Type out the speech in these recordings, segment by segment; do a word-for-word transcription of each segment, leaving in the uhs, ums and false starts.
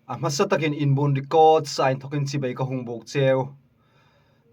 A hmasa takin inbuon record sa inthokin chibai ka hung buk cheu.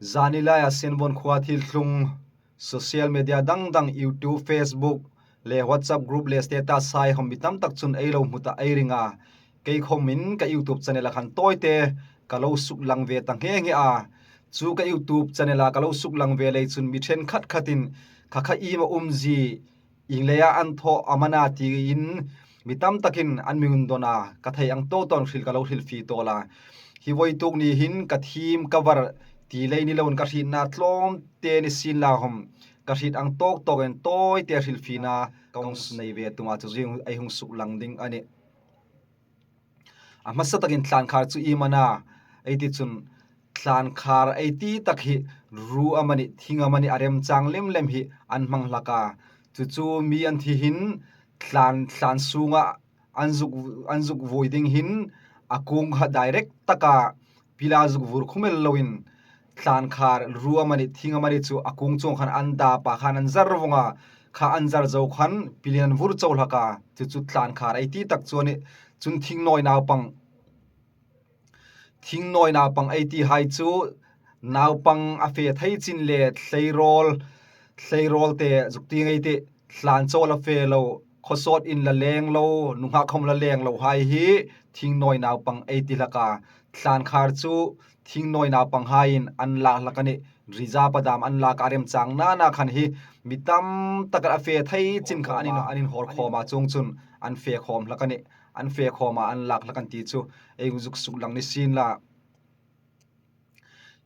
Zani laia Senvon khuoa thil tlung, social media dang dang, YouTube, Facebook, le WhatsApp group le status hai khom mi tam tak chun ei lo hmu ta ei ring a. Kei khomin ka YouTube channel-a khan tawite ka lo suklang ve ta nghe nghe a. Chu ka YouTube channel-a ka lo suklang ve lei chun mi ṭhenkhat khatin kha kha iem a umzie, ieng leia an thaw am a na tiin mi tam takin an mi hung dawn a, ka thei ang tawk tawkin hril ka lo hril fie tawl a. Hi vawituk ni hin ka thiem ka var ti lei ni loin ka hrietna tlawmte ni sien la khom, ka hriet ang tawk tawkin tawite hrilfiena ka hung nei ve tum a, chu zing ei hung suklang ding a nih. A hmasa takin thlankhar chu iem a na ei ti chun, thlankhar ei ti tak hi ru amanih, thing amanih a remchang lem lem hi an hmang hlak a. Chu chu mi an thi hin thlan, thlan sunga an zuk, an zuk vui ding hin a kung kha direct taka pila zuk vur khum el loin, thlankhar ru amanih, thing amanih chu a kung chuong khan an dap a, khan an zar vong a, kha an zar zo khan pilin an vur chau hlak a. Chu chu thlankhar ei ti tak chu a nih. Chun thingnawi naupang, thingnawi naupang ei ti hai chu naupang a fe thei chin le tleirawl, tleirawl te zuk ti ngei tih, thlan chau la fe lo, khawsawt in la leng lo, nunghak khom la leng lo hai hi thingnawi naupang ei ti hlak a. Thlankhar chu thingnawi naupang haiin an lak hlak a nih. Reserve-a dam an lak a, remchang nana khan hi mi tam tak a fe thei chin kha an in, an inhawl khawm a, chuong chun an fe khawm hlak a nih. An fe khawm a, an lak hlak an ti chu ei zuk suklang ni sien la.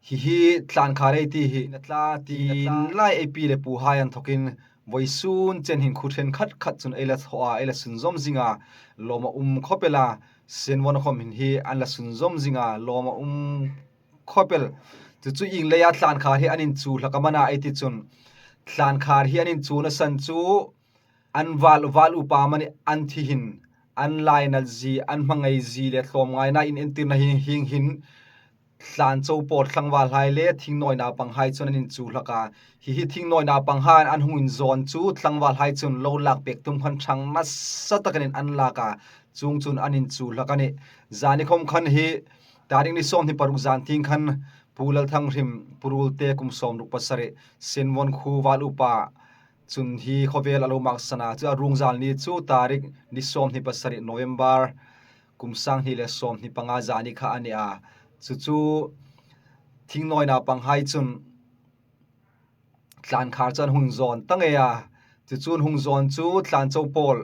Hi hi thlankhar ei ti hi na tla tiin lai ei pi le pu hai an thokin vawisun chen hin khu ṭhenkhat khat chun ei la thaw a, ei la sunzawm zing a, lawm a um khawp el a, Senvon khom hin hi an la sunzawm zing a, lawm a um khawp el. Chu chu ieng leia thlankhar hi an inchu hlak am a na ei ti chun, thlankhar hi an inchuna san chu an val, val upa amanih an thi hin, an lainat zie, an hmangai zie le tlawmngaina inentirna hi, hieng hin thlan chau pawl tlangvalhai le thingnawi naupanghai chun an inchu hlak a. Hi hi thingnawi naupanghai an hung inzawn chu tlangvalhai chun lo lak pek tum khan ṭhang nasa takin an lak a, chuong chun an inchu hlak a nih. Zani khom khan hi tarik ni sawmhni paruk zan tieng khan Pu Lalthanghrim Purulte kum sawmruk pasari Senvon khuo val upa chun hi khawvel a lo maksan a, chu a ruong zal ni chu tarik ni sawmhni pasari November kum sanghni le sawmhni panga zani kha a ni a. Chu chu thingnawi naupanghai chun thlankhar chu an hung zawn ta ngei a. Chu chu an hung zawn chu thlan chau pawl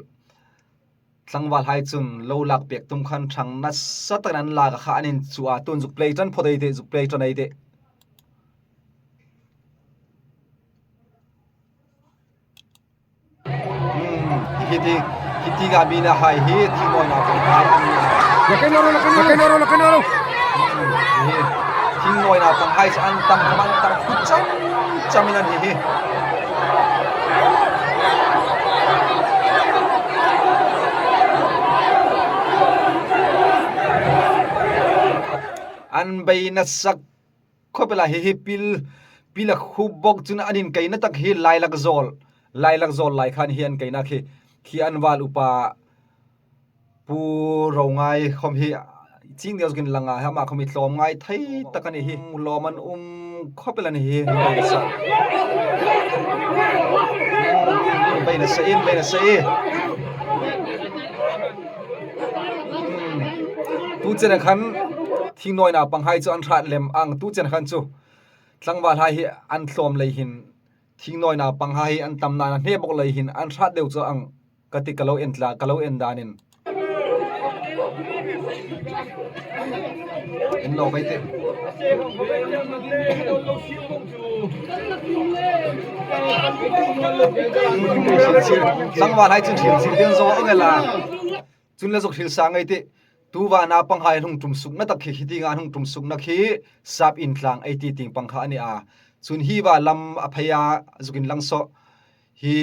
tlangvalhai chun lo lak pek tum khan ṭhang nasa takin an lak a, kha an inchu a, tun zuk play ṭan phawt ei tih, zuk play ṭan ei tih. Hmm, hi ti, hi ti ga mi na hai hi, thingnawi naupanghai an ni a. Lakai naw ro, lakai naw ro, lakai naw ro. Hi, thingnawi naupanghai chu an tam, an tam khu cham, chamin an hi hi. An bei nasa khawp el a, hi hi pil, pil a khup bawk chun an inkaina tak hi lailak zawl, lailak zawl lai khan hi an kaina khi, khi an val upa Pu Rongai khom hi ching deu zuk inlang a, ama khom hi tlawmngai thei tak a ni hi, lawm an um khawp el a ni hi. Bei nasa, bei nasa in, bei nasa in. Tu chen khan thingnawi naupanghai chu an hrat lem ang, tu chen khan chu tlangvalhai hi an tlawm lei hin, thingnawi naupanghai hi an tam nana hne bawk lei hin an hrat deu chu ang ka ti, ka lo en tla, ka lo en danin. En lo kai te. Tlangvalhai chun hril chil ding zo ang el a. Chun le zuk hril sa ngei tih. Tu va naupanghai an hung tum sukna tak khi, khi tienga an hung tum sukna khi sap intlang ei ti tieng pang kha a ni a. Chun hi va lam a pheia zuk inlang saw. Hi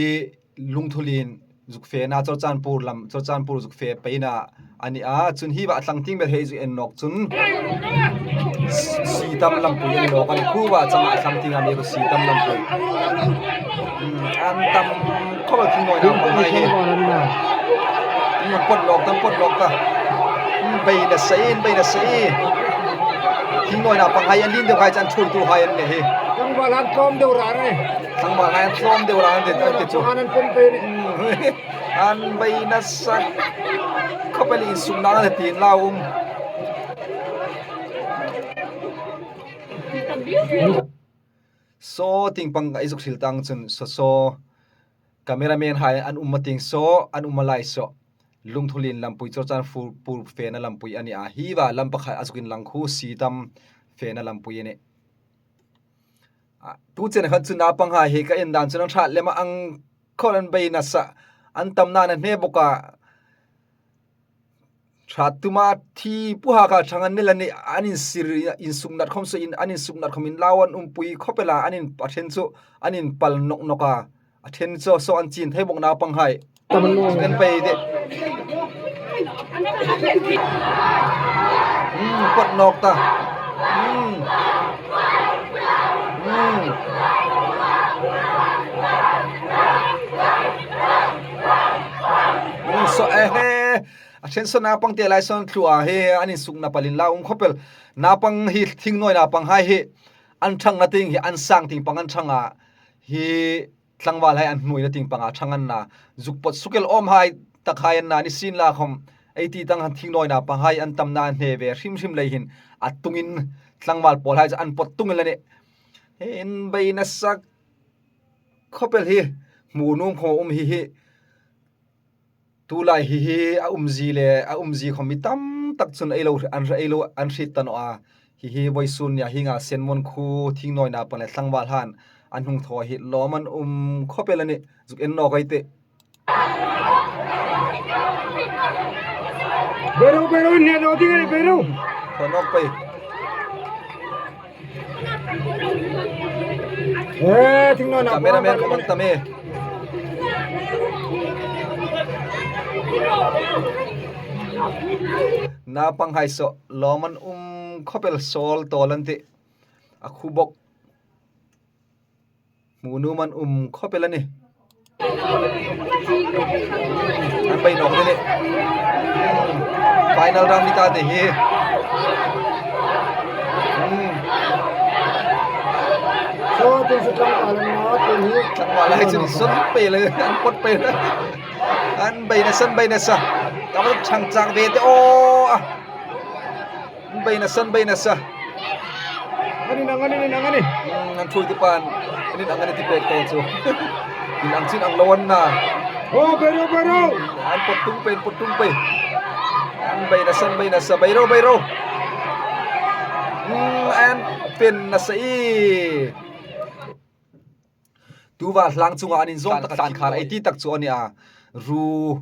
Lungthulien zuk fena Churachandpur lam, Churachandpur zuk fe peina a ni a. Chun hi va a tlang tieng ber hei zuk en nawk chun Sitam lampui en nawk a ni. Khu va changa a tlang tienga mi khu Sitam lampui. Hmm, an tam khawp el thingnawi naupanghai hi. Hmm, pot nawk ta, pot nawk ta. Bei nasa, bei nasa. Thingnawi napanghai an lien deu hai chu an ṭhuoituhai an nih hi. Tlangval an tlawm deu ran a nih. Tlangvalhai an tlawm deu ran a nih, an ti chu. An an pawm pei a nih. An bei nasa khawp el, insukna an ti inla um. Saw tieng pang ei zuk hril tah ang chun saw saw cameraman hai an um a tieng saw, an um a lai saw. Lungthulien lampui, Churachandpur, pur fena lampui a nih a. Hi va lam pakhat a zuk inlang khu Sitam fena lampui a nih. A, tu chen khan chu napanghai hi ka en dan chun an ṭha lem a, ang khawp an bei nasa, an tamna an hne bawk a. Ṭha tuma thi puha kha ṭhang an ni la ni, an insir, insuknat khawm saw in, an insuknat khawm inlau an umpui khawp el a, an in, a ṭhen chu an inpal nawk nawk a. A ṭhen chu saw an chin thei bawk napanghai. Kan pei de. Hmm, pawt nawk ta. Hmm. Hmm. Hmm, saw, eh, eh. A ṭhen saw naupangte lai saw an tlu a, hi an insukna pal inla um khawp el. Naupang hi, thingnawi naupanghai hi an ṭhangna tieng hi an sang tieng pang an ṭhang a, hi tlangvalhai an hnuoina tieng panga ṭhang an na. Zuk pawt suk el awmhai takhai an na ni sien la khawm, ei ti tah ang khan thingnawi naupanghai an tamna an hne ve hrim hrim lei hin a tungin tlangval pawlhai chu an pawt tung el a nih. Hi an bei nasa khawp el hi, hmu nuom khawm a um hi hi. Tulai hi hi a umzie le, a umzie khawm mi tam tak chun ei lo, an, ei lo, an hriet ta naw a. Hi hi vawisun nia hienga Senmon khuo thingnawi naupang le tlangvalhan an hung thaw hi lawm an um khawp el a nih. Zuk en nawk ei tih. Bei ro, bei ro, nia lo ding ei, bei ro. Thaw nawk pei. Eh, thingnawi naupang. Cameraman khawm an tam e. Naupanghai saw lawm an um khawp el, sawl tawl an tih. A khu bawk. Hmu nuom an um khawp el a nih. An bei nawk a nih. Final round ni ta te hi. Hmm. Saw tu chu tlangval an na, tu hi. Tlangvalhai chu ni sawn pei le, an pawt pei le. An bei nasa, an bei nasa. Ka ma chang chang ve te aw. An bei nasa, an bei nasa. An inang, an inang, an inang. Hmm, an ṭhuoitu pan an inang, an inang ti pek te chu. Inang chin ang lo an na. Oh, bei ro, bei ro. An pawt tung pei, an pawt tung pei. An bei nasa, an bei nasa, bei ro, bei ro. Hmm, an pei nasa e. Tu va hlang chunga an inzawm tak, tlan khar ei ti tak chu a nih a. Ru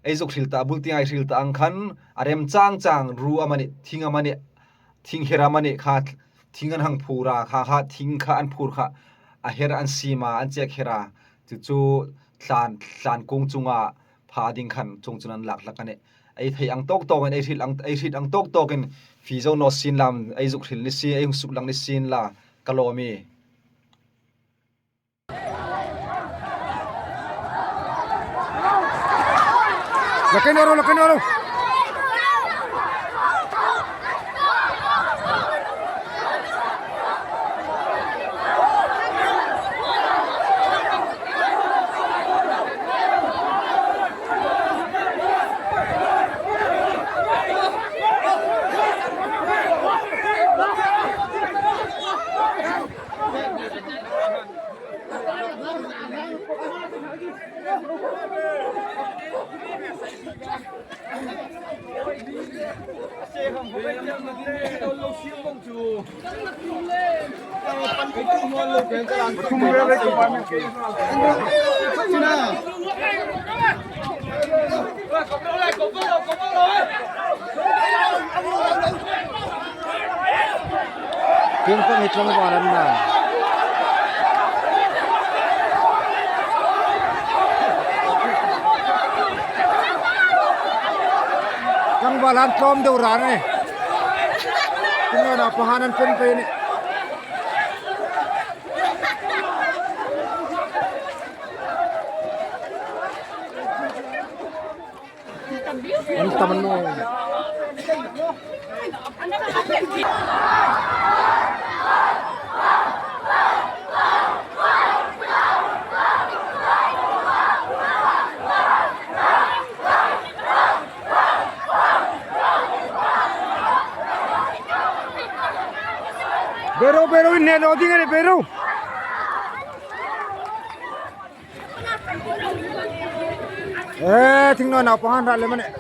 ei zuk hril ta, a bul tienga ei hril ta ang khan a rem chang chang, ru amanih, thing amanih, thing her amanih kha, thing an hang phur a, kha, kha, thing kha an phur kha, a her an siem a, an chek her a. Chu chu tlan, tlan kung chunga pha ding khan chuong chun an lak hlak a nih. Ei thei ang tawk tawkin, ei hril ang, ei hriet ang tawk tawkin, fie zo naw sien la, ei zuk hril ni sien, ei hung suklang ni sien la, ka lawm e. Lakai naw ro, lakai naw ro. Tieng pang hi tlangval an na. Tlangval an tlawm deu ran a nih. Thingnawi naupanghai an pawm pei a nih. An tam an naw. Bero, bero, inne lo ding a nih, bero. Eh, Thingnawi naupang an hrât lem a nih.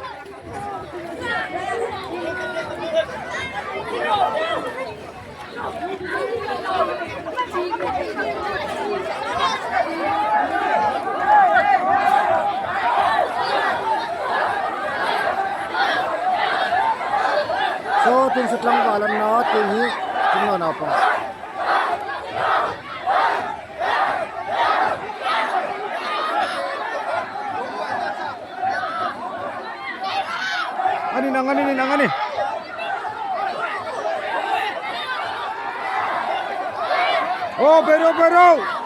Saw tieng sa tlangval an na, tieng hi Thingnawi naupang. Ani nang, ani nang, ani. Oh, bero, bero.